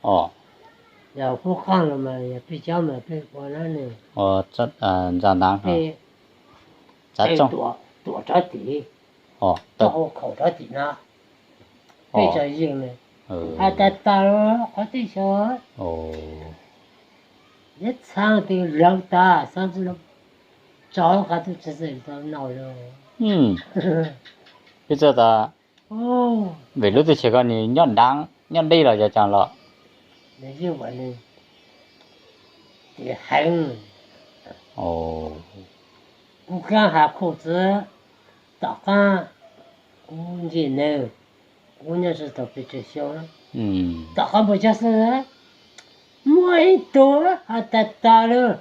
Os, yog kub qaab los mas yog peb cov mas peb ua na ne, ntxa naav, peb tuam rov tid, tso hau khaum rov tim no, peb tso yeej ne, has tas tas qhov teb chaws, neb txhaa tes lawv tas xaav tsi tso qab tub tsi txawj tau noj lawm. Peb txawj tas, vim lub teb chaws ko nws nyob daav nyob deb los yog caag los, yeej ua le, ces heev. Kuv kaab has khuj txwv, tom qaab kuv ntsib nws, kuv nyob tsi tau pes tsawg xyoo, tom qaab npau cog xwb, muaj ib tug has tas tas lawm,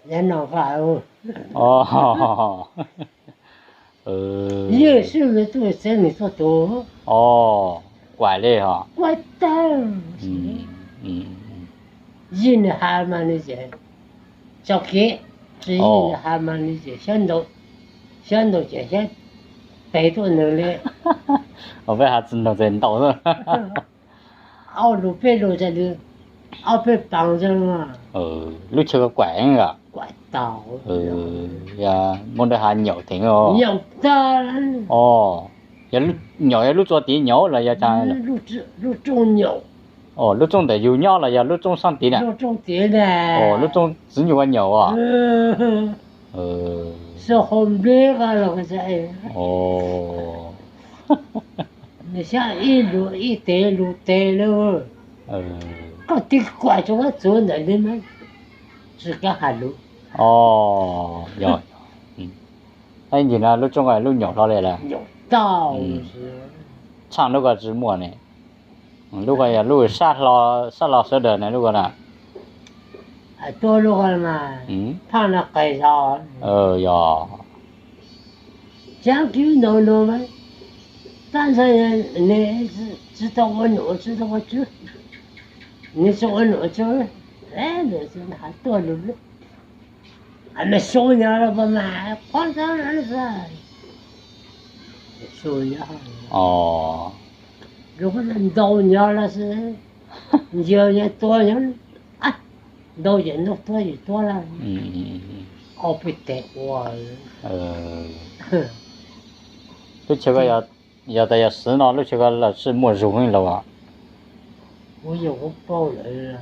yog noj nqaj, yeej swb lug tuaj txeeb nws tuaj tus, kuam tawg, yeej nws has mas nws ces tso kev, tsi yeej nws has mas nws ces xyab ntaus ces xyab tes tuaj nws le. Peb has tsi ntaus tes ntaus, ob lug peb lug, ob peb paas, lub chaw ko kuam, kuam tau, yog muaj dab has nyaum theem, nyaum tag, yog nyaum yog lub tsua tid nyaum los yog caag, lub rooj ntawm yug nyob los yog lub rooj saab tid na, lub rooj txiv nyuas nyaum os, nws xyab ib lug ib tes lug tes lawm, koj tig kuam tso koj txuv ntawm li mas tsi kaab has lug. Ib ntsis no lub rooj ko lub nyaum hlo li lawm, thaaj lub ko tsi muaj ne, lub ko yog lub sab hlo sawv daws na lub ko na. Tuaj lub ko mas phaaj no qis zog, yog tsaab kiv ntaus nua mas, tab ntxhais nws tsi tau ua num tsi tau ua tswb, nws tsi ua num tswb, has tuaj lug, mas su nyob los mas qhuav xaav, su nyob, lug ntaus nyob los xwb, ntsia nyob tua nyob, ntaus ces ntaus, tua ces tua lawm, ob peb teg ua. Lub chaw ko yog tas yog swv no lub chaw ko los tsi muaj zug heev los? Kuv yog kuv paub lawm,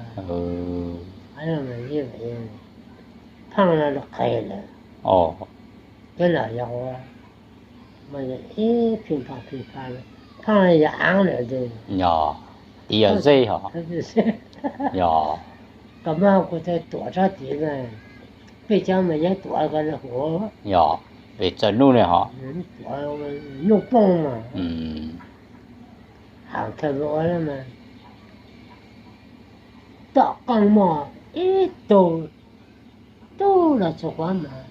phaaj no lug qis lawm, tab lam yog ua, mas yog ib phi pha phi pha, phaaj no yog aav lawm, yog tid yog zeb hos, yog, koj mas kuv tau tuam tsob tid na, peb cov mas nyob tuam ko na huv, yog, peb txawm nub ne hos, nub poob mas, has thawj ua mas, tom qaab muaj ib tug tub los txug quav mas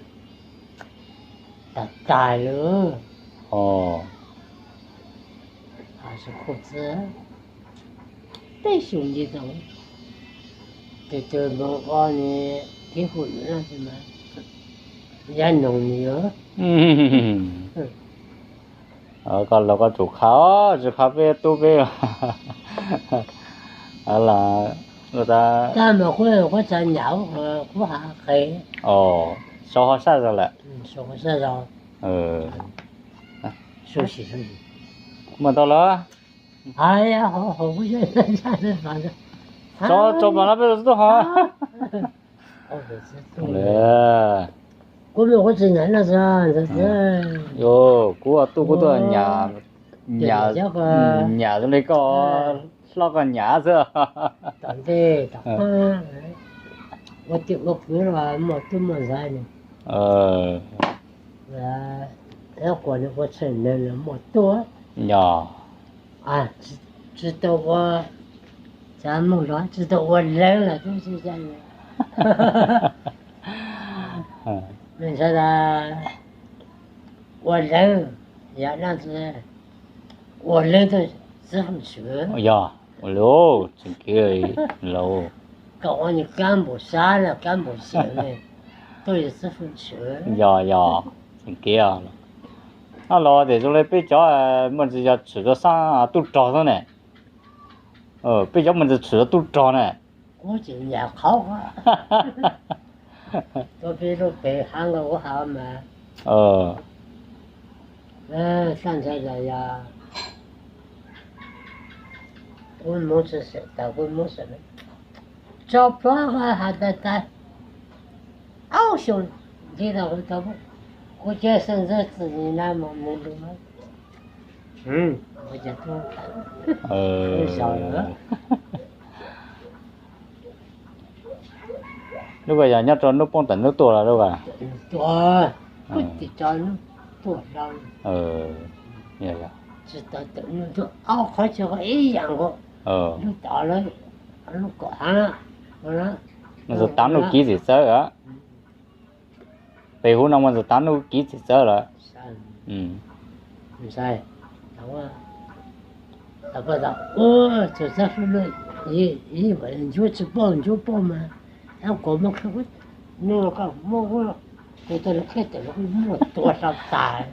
tas tas lawm. Khuj txwv, peb xyoo nce tau, tes tug moog ua kev hu lwm leej xwb mas, yog noog nws, koj laug koj tsum qha, tsi qha peb tub peb, tab mas kuv txawm nyam, kuv has qis, sau ho sab zog lawm, muaj tau lawm, tso tso mas no peb tub ho, kuv, kuv tsis nyam no, kuv tub kuv tuaj nyam, nyam li koj hlob koj nyam xwb. Tom ntej tom qab ua tij ua kwv los muaj tub muaj ntxhais, quas nws ua tshee neeg los muaj tub, yog, tsis tau ua, xav moog los tsis tau ua leej los tub tsis ca, nws ntshai tas ua leej, yog leej, ua leej tub txiv foom swm, yog, ua le, tseem kev, koj ua nws kab npaum sab los kab npaum xyem, tub yog txiv foom swm, yog, yog, tseem kev, los tes zoo le peb cov muaj ntsis yog tshwm rau xab tub rog xwb ne, Peb cov mus ntxim tshwm tub rog na. Kuv tsis nyam qhov tua peb lub pem hav nkauj kuv hav mas. Xaj ntshai los yog kuv mus tsis xwm tau kuv mus xwm tso pluav has tas tas aub xyoo nti tau kuv tau kuv cov xeeb ntxwv txwm na mus mus lus mas. Lub ko yog nyob rau hnub poob tawm hnub tuaj los lub ko. Tsis tawm hnub tuaj, ob qhov chaw ib yam nkaus. Lub tod lawm, lub kaum hav, mus txog tav nuj kiv txim txawv. Pem huv no mus txog tav nuj kiv txim txawv lawm. Ncuav tsis pauj, ncuav pauj mas, ab kuv muab, muab, kuv tau lub kheej tawm los muab tua hlo tas.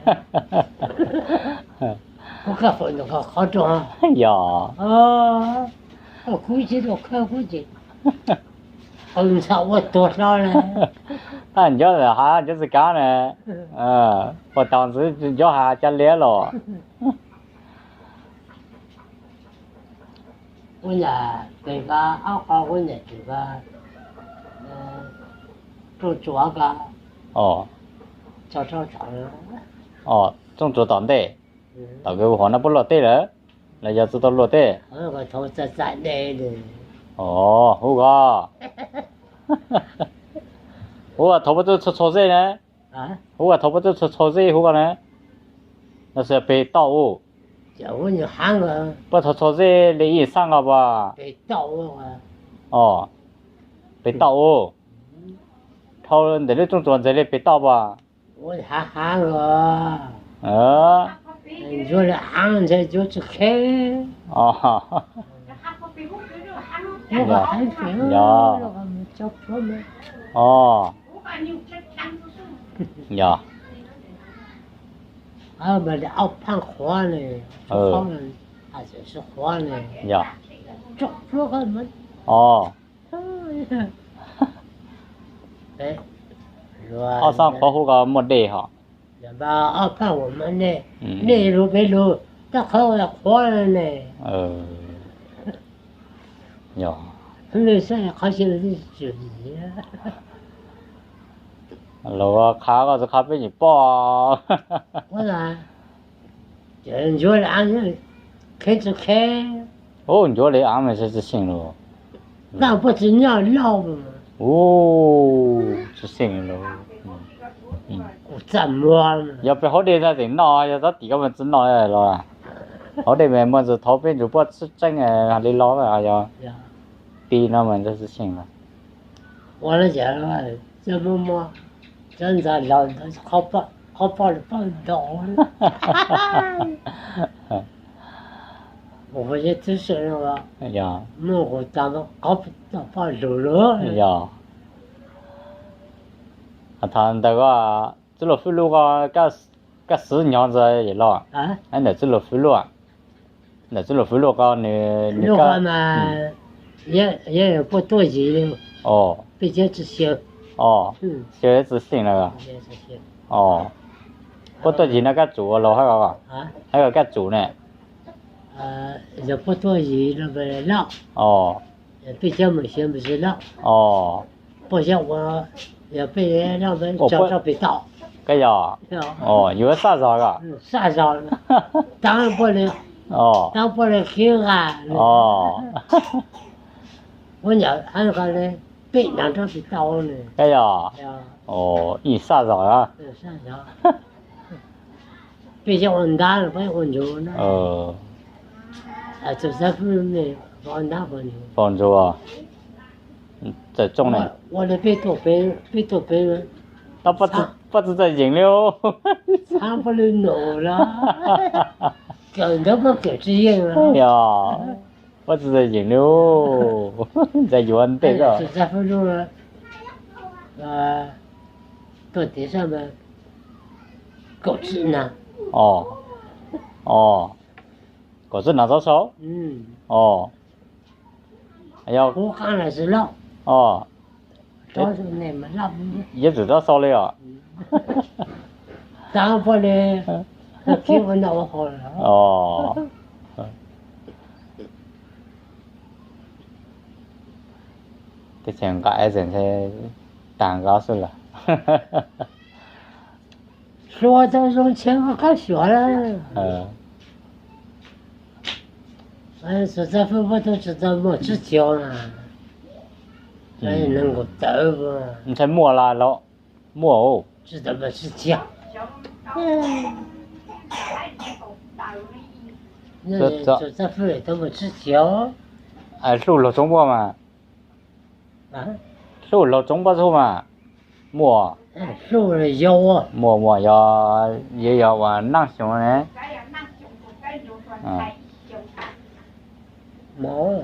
Kuv kaj fawm ntawm qhov rau. Yog. Kuv tsis tau khawb kuv ces qw ntxhov ua tuag hlo na. Tab ncuav hav ncuav tsis kav na. Puas tau ntxwv ncuav hav cov liab los. Kuv nyam pem ko ob qho kuv nyam pem ko rooj tsuas ko. Rooj tsuas tom ntej, tom kawg hov no puab luaj teb lawm los yog tsis tau luaj teb? Huv ko, huv ko thaum puab twb txhua txhua zej na, huv ko thaum puab twb txhua txhua zej huv ko na, no xwb pem toj u. Puab txhua txhua zej li ib xaj nkaus puas? Pem toj u. Dhau ntawm lub rooj tsuas ntxeev li pem toj puas? Yog. Yog. Yog. Ob xaj qhuav huv ko muaj dej hos. Dej lug pem lug, tab qhov qhuav ne. Yog. Los qha koj tsis qha peb nyuam poj. Ncuav li av, kheev tsis kheev. Ub, ncuav li av mas tsis seem lawm. Puab tsis nyob loj. Ub, tsis seem lawm. Yog peb hauv dej ntxaij tseem noj, yog txhob tim koj mas tsis noj los. Hauv dej mas muaj ntsis thaum peb ntsuas puab tseeb li los yog ti no mas ntxaij tsis seem lawm. Cov ntxa laus ntawd qhov poj lug poj ntaus. Muaj qhov tas qhov poj lug lug. Yog. Thaum ntawd txiv hluas Fwj Lub ko, koj xwb nyob ntawd los? Ntawm txiv hluas Fwj Lub, ntawm txiv hluas Fwj Lub ko nws, puab tuaj yim, peb cov tsis xyaw, xyaw tsis xyeem lawm. Puab tuaj yim no koj tsum ua laus hab ko, hab ko koj tsum ne? Yog puab tuaj yim no loj, peb cov mus xyaw mus tsis loj. Puab xyaw ua, yog peb loj tso rau pem toj. Koj yog, yuav saj zog ko. Saj zog, taab puab le, taab puab le khib nqa. Puab nyam hab ko le, peb nyob rau pem toj ne. Koj yog, ib saj zog. Peb cov ua ntab los peb ua ntsuag na. Txawm xab fwb ne, ua ntab ua ntsuag. Txawm tsoo ne. Ua le peb tuaj pem, peb tuaj pem. Puab tsis txawj yeem li. Txhab puab li num los, kawm ntawd puab kawm tsis yeej. Yog, puab tsis txawj yeem li. Ntxais yuav ntej ko. Tuaj tiv sab mas kaum tsib na. Kaum tsib na txob sau. Os, Yog, yog txwm txhob xaus li os. Tes nqa es ntshe tag nqa xwb lawm. Hluas tau zoo ntshe muaj qab xyuas lawm. Txawm txaj fwj muaj tau tsis tau muaj tsib caug na. Nees nkaum tawm ntshai muaj la los muaj. Tsis tau muaj tsib caug. Txawm txaj fwj tau muaj tsib caug. Hluj laug tsoov npoj mas, hluj laug tsoov npoj txuj mas muaj. Muaj muaj, yog, yog uas Naj Xyooj ne. Muaj.